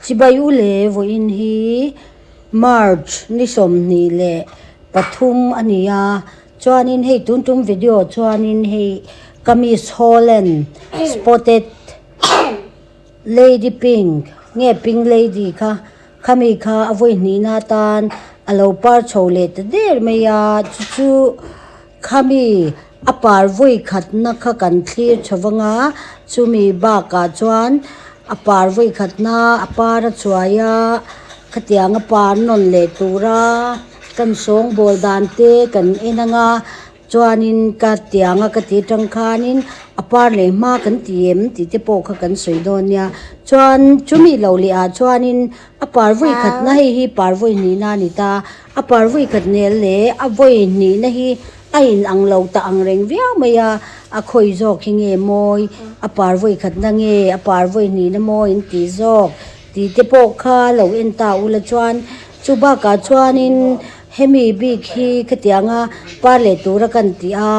Chibai u le vawiin hi March ni 23 a ni a, chuanin hei tun tum video chuanin hei kamis Holland spotted lady pink nge pink lady kha khami kha a vawi hnihna atan a lo par chho leh ta der mai a chu chu khami a par vawi khatna kha kan thlir chho vang a chumi bakah chuan a par vawi khatna a par a chuai a khatiang a par nawn leh tura kan sawngbawl dan te kan en ang a. Chuanin ka tianga ka ti atang khanin a par leh hma kan ti em tih te pawh kha kan sawi dawn nia. Chuan chumi lo leh ah chuanin a par vawi khatna hei hi par vawi hnihna a ni ta. A par vawi khat nel leh a vawi hnihna hi a in ang lo ta ang reng viau mai a, a khawi zawk hi nge mawi, a par vawi khatna nge a par vawi hnihna mawi in tih zawk tih te pawh kha lo en ta ula chuan chu bakah chuanin. Hemi bik hi khatianga par leh tura kan tih a,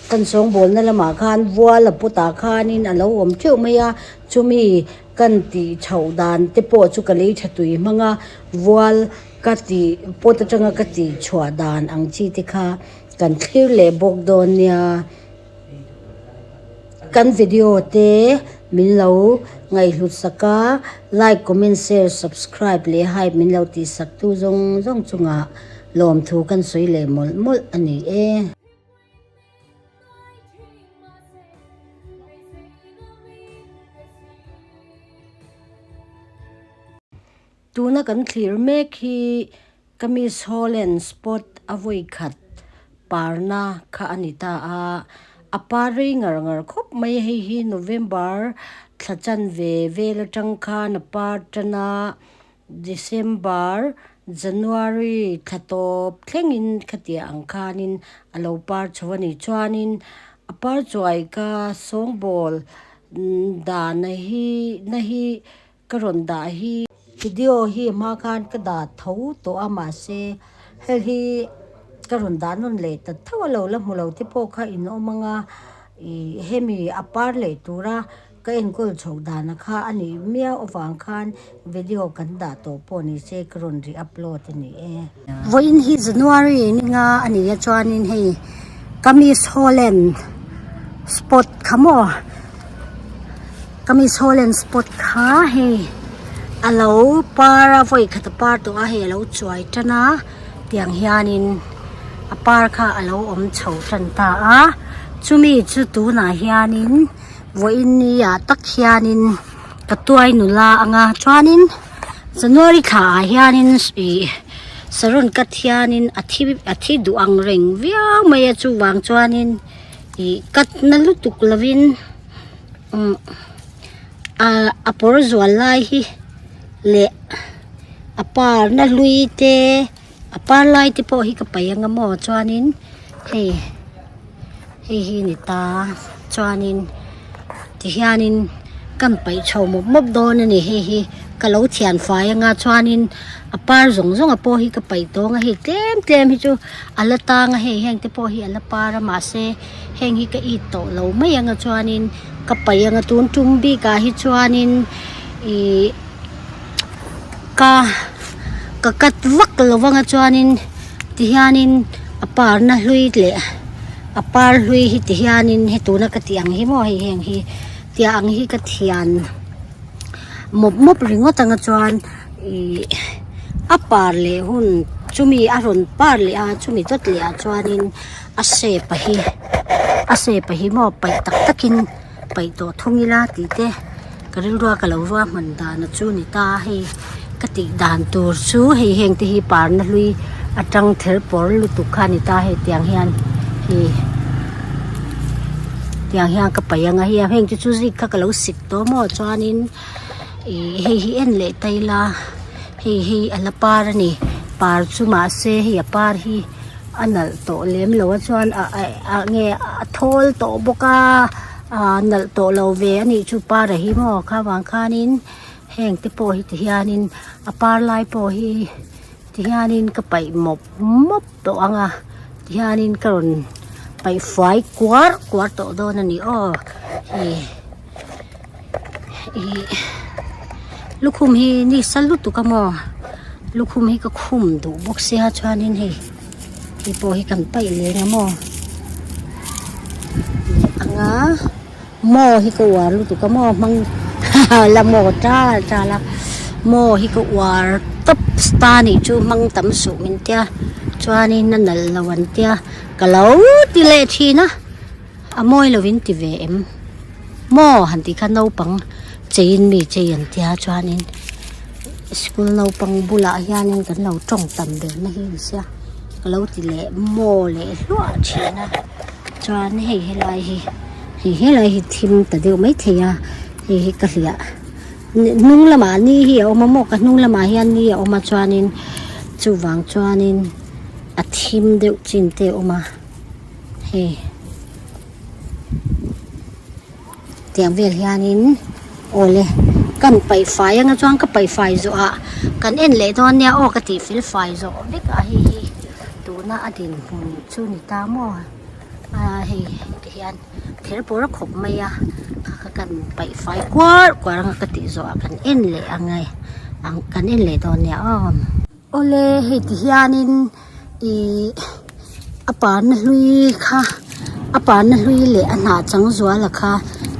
kan sawngbawlna lamah khan vual a pawtah khanin a lo awm teuh mai a, chumi kan tih chhoh dan te pawh chu ka lei tha tui hmang a, vual ka tih pawt atanga ka tih chhuah dan ang chi te kha kan thlir leh bawk dawn nia. Kan video te min lo ngaihhlut sak a, like, comment, share, subscribe leh hype min lo tih sak tu zawng zawng chungah lawmthu kan sawi leh mawlh mawlh a ni e. Tuna kan thlir mek hi Ka Miss Holland spot a vawi khat parna kha a ni ta a, a par rei ngar ngar khawp mai a, hei hi November thla chanve vel atang khan a par tan a, December, January thla tawp thlengin khatiah ang khanin a lo par chho a ni. Chuanin a par chuai ka sawngbawl dahna hi na hi Ka rawn dah hi. Video hi hma khan ka dah tho tawh a mahse hei hi ka rawn dah nawn leh ta tho a lo la hmu lo te pawh kha in awm ang a ih hemi a par leh tura ka enkawl chhoh dana kha a nih miau avang khan video kan dah tawh pawh ni se ka rawn re upload a ni e. Vawiin hi January ni nga a ni a chuanin hei kamis Holland spot kha maw. Kamis Holland spot kha hei a lo par a vawi khat a par tawh a hei a lo chuai tan a tiang hianin a par kha a lo awm chho tan ta a chumi chu tunah hianin vawiin ni ah tak hianin ka tuai nula ang a chuanin January thla ah hianin ih saron cut hianin a thi a thi duh ang reng viau mai a chuvang chuanin ih cut na lutuk lovin. Umm ah a pawr zual lai hi leh a par na hlui te a par lai te pawh hi ka paih anga maw chuanin hei hei hi a ni ta chuanin tihianin kan paih chho mawp mawp dawn a ni hei hi ka lo thian fai anga chuanin a par zawng zawng a pawh hi ka paih tawng a hei tlem tlem hi chu a la tang a hei heng te pawh hi a la par a mahse. Heng hi ka it tawh lo mai anga chuanin ka paih anga tun tum bikah hi chuanin ih ka ka cut vak lo anga chuanin tihianin a parna hlui leh a par hlui hi tihianin he tuna ka tih ang hi maw hei heng hi tiah ang hi ka thian mawp mawp ringawt anga chuan ih a par leh hun chumi a rawn par leh a chumi dawt leh ah chuanin. A shape a hi a shape a hi maw paih tak takin paih tawh thung ila tih te ka rilrua ka lo ruahman dan a chu ni ta a hei ka tih dan tur chu hei heng te hi parna hlui atang ther pawr lutuk kha a ni ta hei tiang hian hei tiang hian ka paih ang a hei heng te chu zik kha ka lo sik tawh maw chuanin ih hei hi en leh ta ila hei hi a la par a ni par chu mahse hei a par hi. A nalh tawh lem lo a chuan ah ah nge a thawl tawh bawk a ah nalh tawh lo ve a nih chu par a hi maw kha vang khanin heng te pawh hi ti hianin a par lai pawh hi ti hianin ka paih mawp mawp tawh ang a ti hianin ka rawn paih fai kuar kuar tawh dawn a ni aw hei. Ih. Lukhum hi ni sa lutuk a maw lukhum hi ka khum duh bawk sia chuanin hei hei pawh hi kan paih leng a maw leh anga maw hi ka uar lutuk a maw hmang la maw tal tal a maw hi ka uar tawp ta nih chu hmang tam suh min tia chuanin a nalh lo an tia ka lo ti leh thin a. A mawi lovin ti ve em? Maw han tih kha naupang cheiin mi chei an tia chuanin school naupang bulah hianin kan lo tawng tam ber na hi a ni sia ka lo ti leh maw leh hluah thin a chuan hei helai hi hei helai hi thim ta deuh maithei a hei hi ka hliah hnung lamah ni hi a awm a maw ka hnung lamah hian ni a awm a chuanin chuvang chuanin a thim deuh chin te a awm a. Hei tiang vel hianin awle kan paih fai anga chuan ka paih fai zawh ah kan en leh dawn nia aw ka tih fel fai zawh vek a hei hi tuna a dinhmun chu ni ta maw a hei ti hian ther pawr a khawp mai a kha kha kan paih fai kuar kuar anga ka tih zawh ah kan en leh ang e kan en leh dawn nia aw. Awle hei ti hianin ihh a parna hlui kha a parna hlui leh a hnah chang zuala kha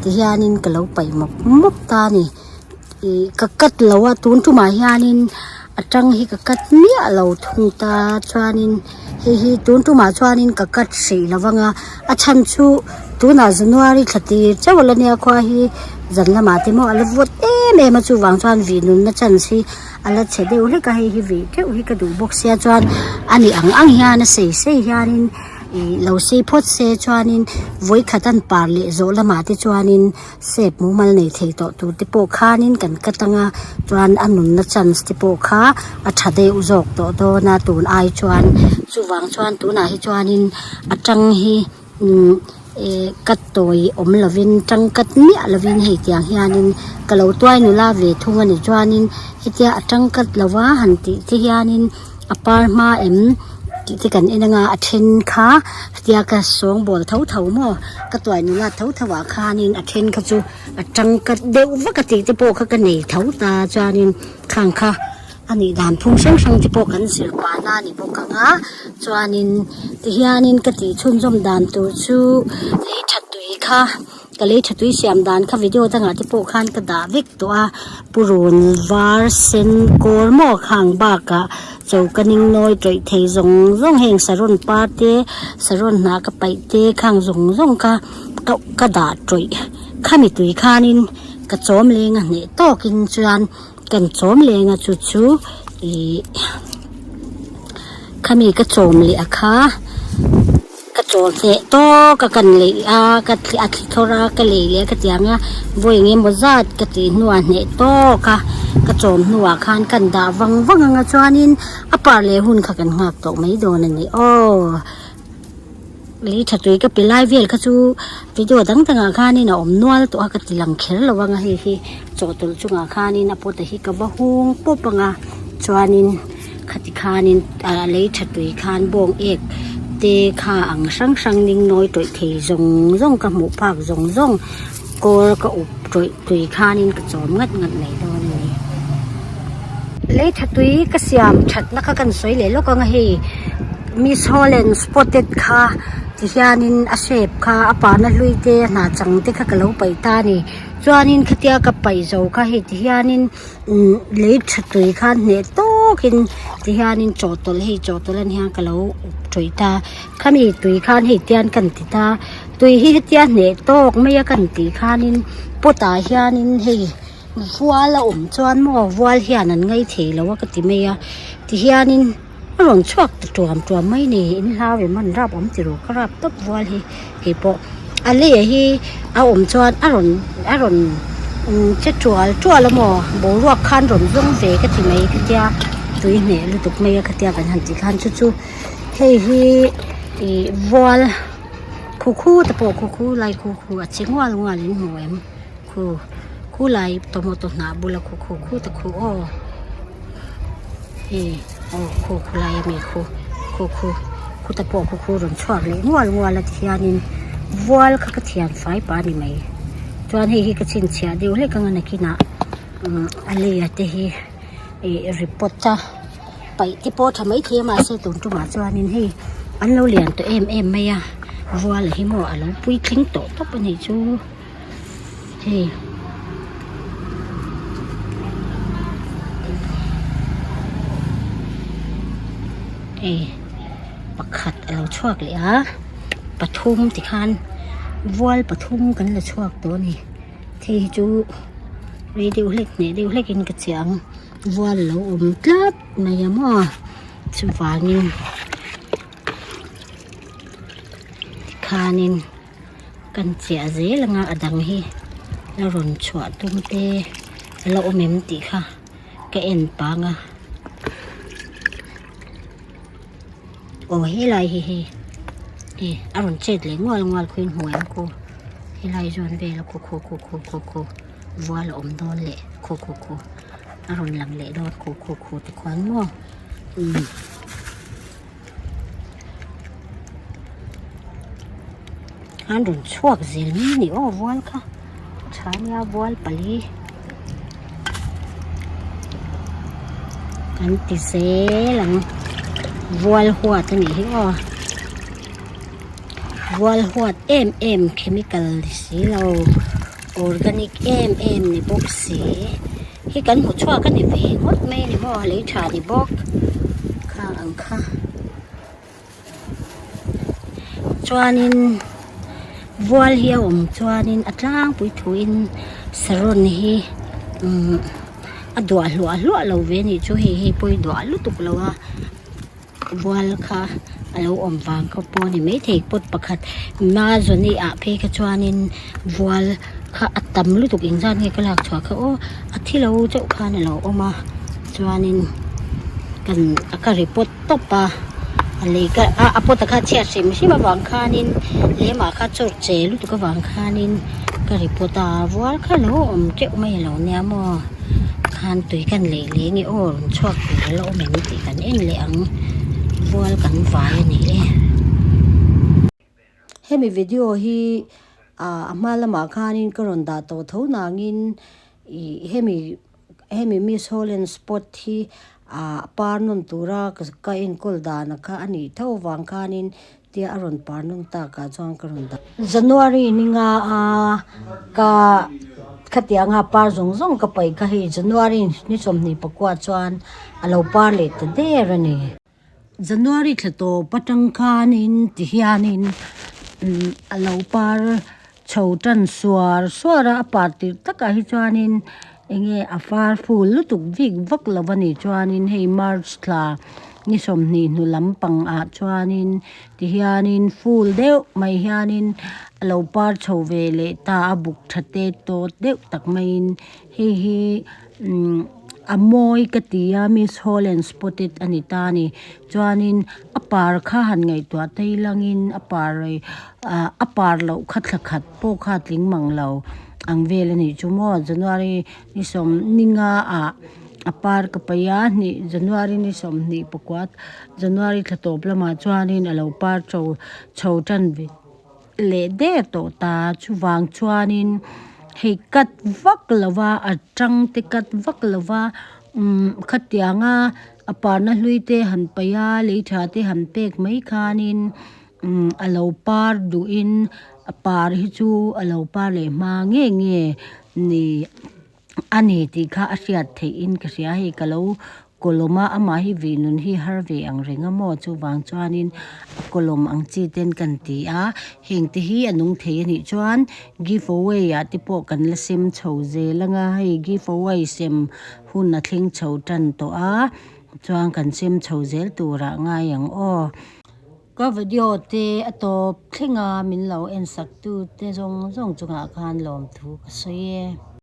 ti hianin ka lo paih mawp mawp ta a ni ih ka cut lo a tun tumah hianin a tang hi ka cut miah lo thung ta chuanin hei hi tun tumah chuanin ka cut hrih lo vang a a chhan chu tunah January thla tir chauh ala nia khua hi zan lamah te maw a la vawt em em a chuvang chuan vih nunna chance hi. A la chhe deuh hlek a hei hi vih teuh hi ka duh bawk sia chuan a ni ang ang hian a sei sei hianin ih lo sei phawt se chuanin vawi khat an par leh zawh lamah te chuanin sep mumal nei thei tawh tur te pawh khanin kan cut anga chuan a nunna chance te pawh kha a tha deuh zawk tawh dawn a tun ai chuan chuvang chuan tunah hi chuanin a tang hi. Umm eh ka tawi awm lovin tangkat miah lovin hei tiang hianin ka lo tuai nula ve thung a ni chuanin hetia a tangkat lova han tih te hianin a par hma em tih te kan en anga a then kha hetia ka sawngbawl tho tho maw ka tuai nula tho tho ah khanin a then kha chu a tangkat deuh vak a tih te pawh kha ka nei tho ta chuanin khang kha. A nih dan phung hrang hrang te pawh kan zir pah na a ni bawk ang a chuanin tihianin ka tih chhunzawm dan tur chu lei tha tui kha ka lei tha tui siam dan kha video dangah te pawh khan ka dah vek tawh a purun var sen kawr maw khang bakah choka ning nawi tawih thei zawng zawng heng saron par te saron hnah ka paih te khang zawng zawng kha ka dah tawih khami tui khanin ka chawm leng a hneh tawkin chuan. Kan chawm leng a chu chu ih khami ka chawm leh a kha ka chawl hneh tawk a kan leih a ka a thli thawr a ka lei leh a ka ti ang a vawi eng emaw zat ka tih hnuah hneh tawk a ka chawm hnuah khan kan dah vang vang ang a chuanin a par leh hun kha kan nghak tawh mai dawn a ni aw. Lei tha tui ka pe lai vel kha chu video dang dangah khanin a awm nual tawh a ka ti lang kher lo ang a hei hi chawhtawlh chungah khanin a pawt a hi ka va hung pawp ang a chuanin khati khanin ah lei tha tui khan bawng ek te kha ang hrang hrang ning nawi tawih thei zawng zawng ka hmuh phak zawng zawng kawr ka up tawih tui khanin ka chawm ngat ngat mai dawn a ni. Lei tha tui ka siam thatna kha kan sawi leh lawk ang a hei Miss Holland spotted kha ti hianin a shape kha a pahna hlui te a hna chang te kha ka lo paih ta a ni chuanin khatia ka paih zo kha hei ti hianin umm lei tha tui khan hneh tawkin ti hianin chawhtawlh hei chawhtawlh an hian ka lo up tawih ta khami tui khan hei tian kan ti ta. Tui hi hetia hneh tawk mai a kan tih khanin pot ah hianin hei vual a awm chuan maw vual hian an ngai thei lo a ka ti mai a tihianin a rawn chhuak ta tuam tuam mai a ni in hlau em an rap awm ti ru ka rap tawp vual hi hei pawh a lei hi a awm chuan a rawn a rawn che tual tual a maw boruak khan rawn zawng ve ka ti mai ka tia tui hneh lutuk mai a khatia kan han tih khan chu chu hei hi ih vual. Khu khu te pawh khu khu lai khu khu a che ngual ngual in hmu em khu khu lai tomato hnah bula khu khu khu te khu aw hei aw khu khu lai ami khu khu khu khu te pawh khu khu rawn chhuak leh ngual ngual a ti hianin vual kha ka thian fai pah a ni mai chuan hei hi ka chhinchhiah deuh hlek ang a nakinah. Umm a lei a te hi ih report a paih te pawh a tha maithei a mahse tun tumah chuanin hei an lo lian tawh em em mai a vual hi maw a lo puitling tawh tawp a nih chu hei. Hei pakhat a lo chhuak leh a pathum tikhan vual pathum kan la chhuak tawh a ni. Thei hi chu rei deuh hlek hneh deuh hlek in ka chiah ang vual a lo awm tlat mai a maw chuvangin tikhanin kan chiah zel anga a dang hi la rawn chhuah tum te a la awm em tih kha ka en pang a aw helai hi hei hei a rawn chet leh ngual ngual khuin hmu em khu helai zawn vel a khu khu khu khu khu khu vual a awm dawn leh khu khu khu a rawn lang leh dawn khu khu khu ti khuan maw umm. An rawn chhuak zel mai a ni aw vual kha tha ania vual pali kan ti zel ang vual huat a nih hi aw vual huat em em chemical ni si lo organic em em ni bawk si hi kan hmu chhuak a ni ve ngawt mai a ni maw lei tha ni bawk khang ang kha. Chuanin vual hi a awm chuanin a tlangpui thuin saron hi umm a duah hluah hluah lo ve anih chu hei hi pawi duah lutuk lo a vual kha a lo awm vang kha pawh a ni maithei pot pakhat mazawni ah phei kha chuanin vual kha a tam lutuk engzat nge ka lak chhuah kha aw a thi lo chauh khan a lo awm a chuanin kan ka report tawp a a lei ka a a pot a kha chhiat hrim hrim avang khanin lemah kha chawr che lutuk avang khanin ka report a vual kha lo awm teuh mai alo nia maw khan tui kan leh leh nge aw rawn chhuak tur a la awm em tih kan en leh ang vual kan vai a ni e. Hemi video hi ah a hma lamah khanin ka rawn dah tawh tho nangin ih hemi hemi Miss Holland spot hi ah par nawn tura ka enkawl dan kha a nih tho avang khanin tia a rawn par nawn takah chuan ka rawn dah. January ni nga a ka khatianga par zawng zawng ka paih kha hei January ni 24 chuan a lo par leh ta der a ni. January thla tawp atang khanin ti hianin umm a lo par chho tan suar suar a a par tirh takah hi chuanin eng nge a far ful lutuk vik vak lo a nih chuanin hei march thla ni 20 hnu lampang ah chuanin ti hianin ful deuh mai hianin a lo par chho ve leh ta a buk tha te tawt deuh tak maiin hei hi umm a mawi ka ti a miss holland spotted a ni ta a ni chuanin a par kha han ngaihtuah te ilangin a par ah a par loh kha thla khat pawh kha a tling mang lo ang vel a nih chu maw january ni sawm ni nga ah a par ka paih a hnih january ni 24 january thla tawp lamah chuanin a lo par chho chho tan ve. leh der tawh ta chuvang chuanin hei cut vak lova a tang te cut vak lova umm khatianga a parna hlui te han paih a lei tha te han pek mai khanin umm a lo par duhin a par hi chu a lo par leh hma nge nge ni. A ni tih kha a hriat theih in ka hria hei ka lo kawlawm a amah hi vih nun hi har ve ang reng a maw chuvang chuanin a kawlawm ang chi ten kan ti a heng te hi a nung thei a nih chuan give away ah te pawh kan la sem chho zel anga hei give away sem hun a thleng chho tan tawh a chuan kan sem chho zel turah ngai ang aw. Ka video te a tawp thleng a min lo en sak tu te zawng zawng chungah khan lawmthu ka sawi e.